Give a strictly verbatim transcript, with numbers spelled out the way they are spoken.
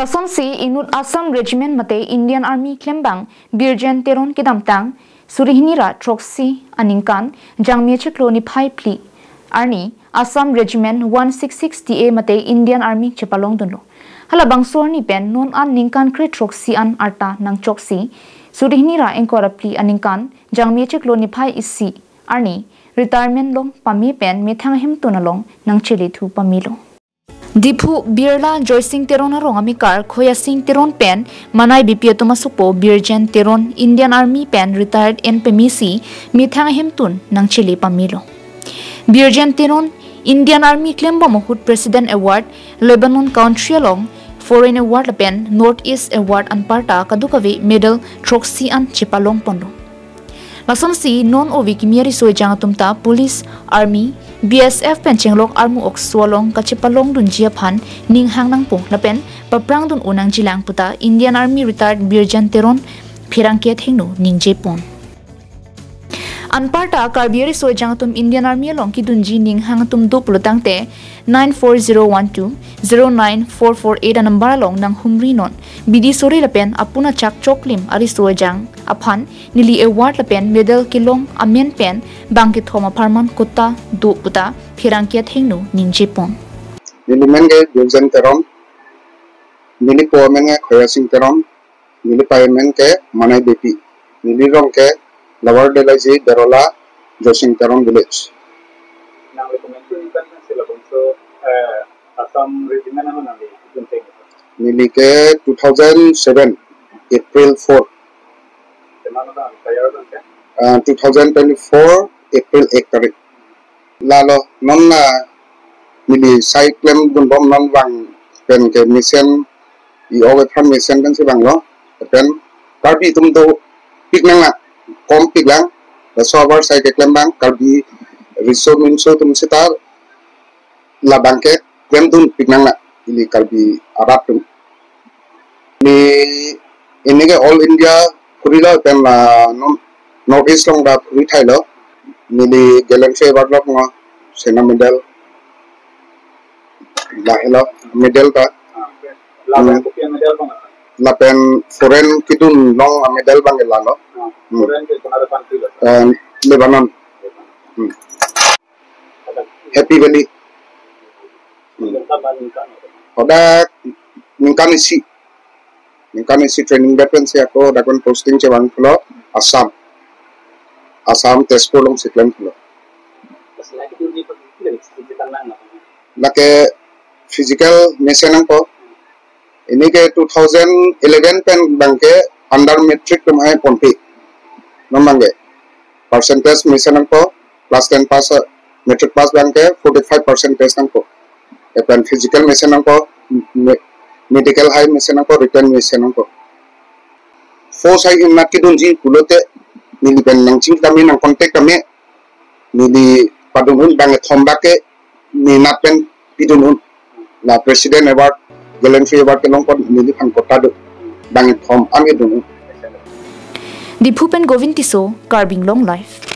Lasonsi inut Assam Regiment mate Indian Army klembang Birjen Teron kedamtang suri hini ra throksi aningkan Jangmi achiklo niphai phli arni Assam Regiment one six six D A mate Indian Army chepalongdunlo. Halabangso arni pen non an ningkan kre throksi an arta nangchoksi suri hini ra ingkoi ra phli aningkan Jangmi achiklo niphai isi arni retirement long pame pen methang ahemtun along nangchelethu pamelo. Diphu Birla Joysing Teron arong amekar Khoyasing Teron pen manai bipi atum asopo Birjen Teron Indian Army pen retired en pemesi methang ahemtun nangchele pamelo. Birjen Teron Indian Army klembom ahut President Award, Lebanon country along Foreign Award lapen North East Award anparta kadokave medal throksi an chepalong ponlo. Lasonsi non ove kimi ariso ejang atum ta Police, Army, B S F pen chenglok armu okso along kachepalongdunji aphan ninghang nangpo lapen paprangdun-o nangjilang puta Indian Army retired Birjen Teron pherangke athengno ningjepon. Anparta Karbi ariso ejang atum Indian Army along kedunji ninghang atum do pulotangte nine four zero one two zero nine four four eight anumber along nanghumri non. Bidi sore lapen apun achak choklim ariso ejang aphan neli award lapen medal kelong amen pen bang kethom apharman kota do puta pherangke athengno ningjepon. Neli men ke Birjen Teron, neli po amen ke Khoyasing Teron, neli pai amen ke Manai Bepi, neli rong ke Lower Delaji Derola, Joysing Teron village. Nang recommend to ikan nang sila bangso, eh, Assam Regiment ano nang di ikan teng. Neli ke two thousand seven April four. Kemana bang, kaya bang ke? Ah, two thousand twenty-four April ek tarik. Lalo non na neli sai klemdunbom non bang pen ke mesen i-ok aphan mesen pensi banglo, pen Karbi atum dopik nang na, kompik lang, laso abar sai keklem bang Karbi riso minso atum seta labang ke klemdunpik nang na, ili Karbi arat atum. Neli ini ke All India phurilo pen la non North East along ta phuri thailo. Neli Gallantry Award lo, ngo Sena Medal, lahelo medal ta. Lapen Hmm. kopi medal bang? Lapen foreign kedun along medal bang ke lalo. Hmm. Foreign ke kona depan tu lo? Eh, Lebanon. Hmm. Happy Valley. Hmm. Hadak ningkan isi. Ningkan isi training veteran si ako dakan posting chevanglo Assam. Assam Tezpur alongsi klemlo. Lake physical mesen nangpo. Ini ke two thousand eleven pen bang ke under matric atum hai ponpi. Non bang ke percentage mesen nangpo, class ten pass, matric pass bang ke forty-five percentage nangpo. Lapen physical mesen nangpo, me-, medical hai mesen nangpo, written mesen nangpo. Force hai hinat kedunji pulote neli pen nangching tame, nang contact tame, neli padun-un, bang kethom bak ke neli nat pen pidun-un. La President Award, Gallantry Award kelong kon neliphan kota do. Bang kethom an kedun-un. Diphu pen Govind Tisso, Karbi Anglong Live.